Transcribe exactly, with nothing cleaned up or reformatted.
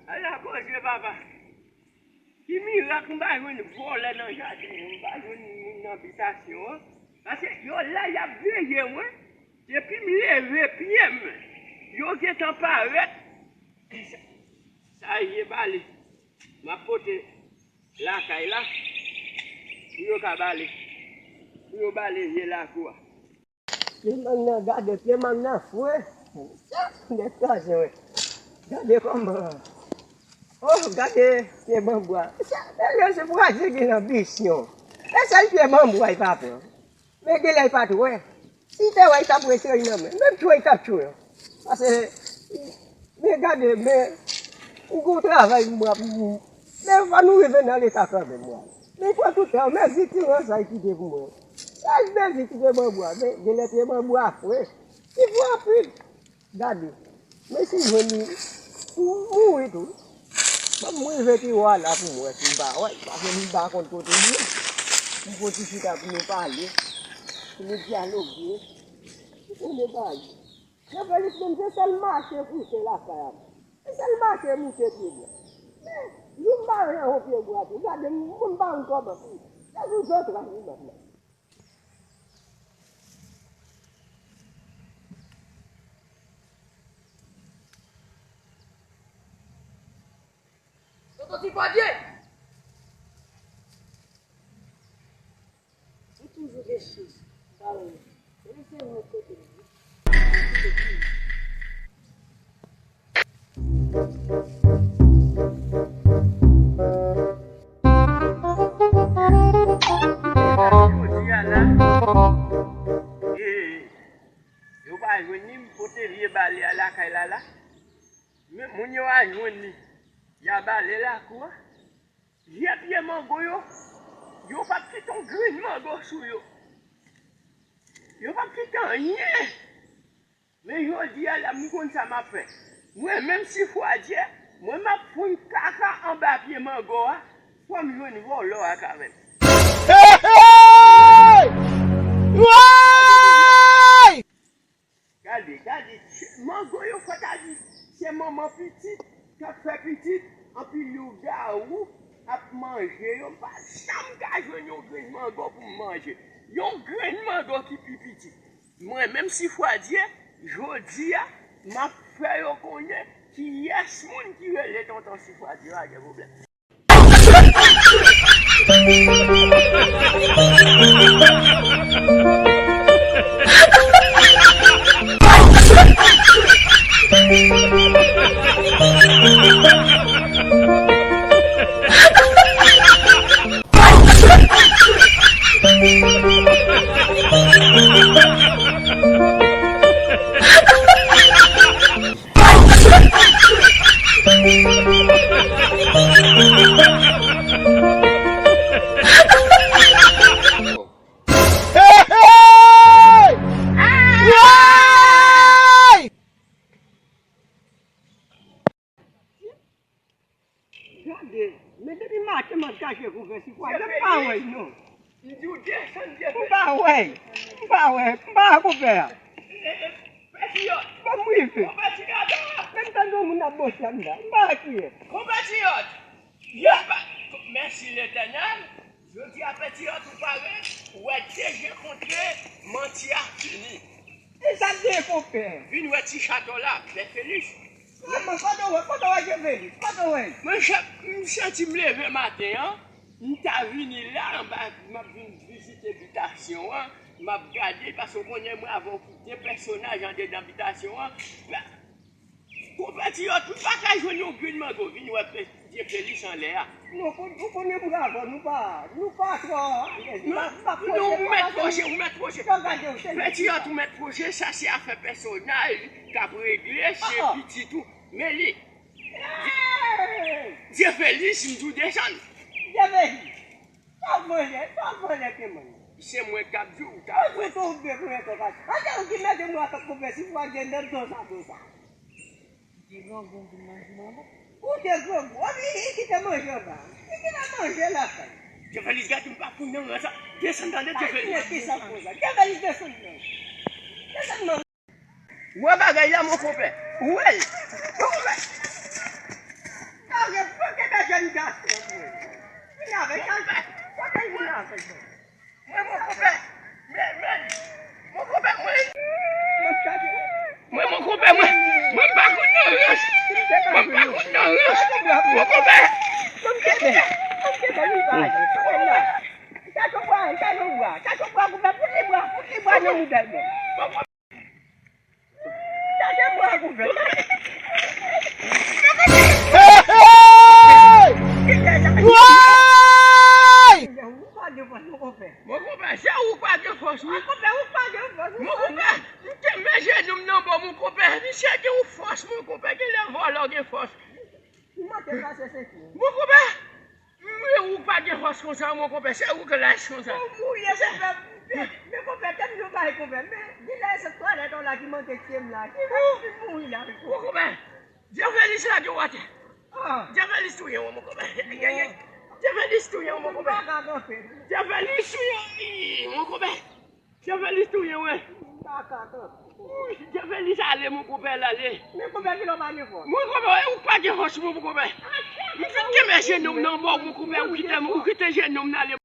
Ala bondye papa. Ki mirak m pa jwenn vòlè nan jaden an, m pa jwenn moun nan bitasyon an. Paske yo la y ap veye mwen. Depi m leve pye m, yo gentan parèt. Sa ye bale. M ap pote lakay la pou yo ka bale. Pou yo bale vye lakou a. Pye mang nan, gade pye mang nan fre. Nèg kraze wi. Gade kòman. Oh, gade pye banbwa. Sa, mesye, se pou al jigi nan bisyon. E sèl pye banbwa y pa pran. Men genlè y pa t wè. Si te wè, y t ap retire l nan men. Menm tchwe, y t ap tchwe. Paske, men gade, men, m gon travay m ap, men fò nou rive nan leta kanmenm, mwen. Men pran tout tan, men vitirans sa y kite pou mwen. Sa y men vitirans banbwa, men genlè pye banbwa fre. Li fre anpil. Gade, men si jwenn li, m mouri tou. Ban m rive pi wo a la pou m wè si m pa wè, paske m pa konn kote l ye. M fò ti chita pou nou pale, pou nou dyaloge. Ou konnen bagay. Jean Felix menm se sèl mache koute lakay a m. Se sèl mache moute pye bwa. Men, jou m pa wè yon pye bwa tou. Gade, m, m pa konn kòman. Se jou zòt la, m nan. Tonton Ti Fadye! Ou toujou gen chans. Ba ou. Ou se yon kote. Jodi a la, e, yo pa jwenn li, m pote vye bale a lakay la la. Men moun yo a jwenn li. Y a bale lakou a. Vye pye mango yo, yo p ap kite yon grenn mango sou yo. Yo p ap kite anyen. Men jodi a la, m konn sa m ap fè. Mwen menm si fwa Dye, mwen m ap fonn kaka anba pye mango a, fò m jwenn vòlò a kanmenm. Hey, hey! Woy! Gade, gade, mango yo fò ta di, se manman pitit k ap fè pitit, anpi lougawou ap manje yo. M pa janm ka jwenn yon grenn mango pou m manje. Yon grenn mango ki pi piti. Mwen menm si fwa Dye, jodi a, m ap fè yo konnen kiyès moun ki rele tonton si fwa Dye a gen pwoblèm. Gade, men depi maten m ap chache konpè si fwa Dye, m pa wè l non. M di w desann, desann. M pa wè l. M pa wè l. M pa wè konpè a. Patriyòt. Ban m rive. Konpè ti gade. Men m tande yon moun ap bòse anndan. M pa wè kiyès. Konpè ti gade. Mèsi Letènèl. Jodi a patriyòt ou pare. Ou wè de je kontre, manti a fini. E sa k gen konpè? Vin wè ti chato la, Jean Felix. Manman, kote w wè, kote w wè Jean Felix? Kote w wè? Mwen, m santi m leve maten an, m ta vini la, m ap, m ap vin vizite bitasyon an, m ap gade, paske w konnen mwen avè w ki de pèsonaj andedan bitasyon an. Konpè ti gade, m pa ka jwenn yon grenn mango, vin wè Jean Felix anlè a. Non, kon-, ou konnen m avè w, nou pa, nou pa twò alèz. Nou pa, nou pa pwoche, nou mèt pwoche, nou mèt pwoche. Patriyòt, ou mèt pwoche, sa se afè pèsonèl k ap regle, se pitit ou. Men li, Jean Felix, m di w desann. Jean Felix, sa w vòlè, sa w vòlè ke mwen. Se mwen k ap di w, ta. Ou di tou ou bezwen yon konpè. Atè ou ki mete mwen antank konpè si fwa Dye nan do sa, do sa. Ou te grangou, ou vin manje mango. Ou te grangou, ou vin, li kite manje anba. Li kite manje lakay. Jean Felix, gade m pa konn nan rans sa. Desann tande, Jean Felix. Ay, ki sa konsa? Jean Felix, desann nan. Desann nan. Ou wè bagay la, mon konpè? Ou wè l? Mon konpè. Mon konpè! Mon konpè! Mon konpè, li pa ale. Konpè la. Chache bwa, chache bwa, chache bwa, konpè, fout li bwa, fout li bwa nan moudal, bon. Chache bwa, konpè. Hey! Woy! Ou pa gen fòs, mon konpè. Mon konpè, se ou k pa gen fòs, wi. Mon konpè, ou pa gen fòs, wi. Mon konpè, m kenbe jenou m nan bò, mon konpè. Misye gen yon fòs, mon konpè. Genlè vòlò gen fòs. Ou manke pase senti. Mon konpè, men ou pa gen fòs konsa, mon konpè. Se ou k laj konsa. Ou mouri, se fè. Men konpè, tèt nou bay konpè. Men genlè se twalèt ou la ki manke tye m la. Ki fè m fin mouri la. Mon konpè, Dyavelis lage w atè. Dyavelis touye w, mon konpè. Dyavelis touye w, mon konpè. Dyavelis touye w, mon konpè. Dyavelis touye w, wi. Dyavelis ale, mon konpè, l ale. Men konpè, kilè w pa gen fòs. Mon konpè, ou pa gen fòs, mon konpè. M fin kenbe jenou m nan bò, mon konpè, ou kite m, ou kite jenou m nan ale.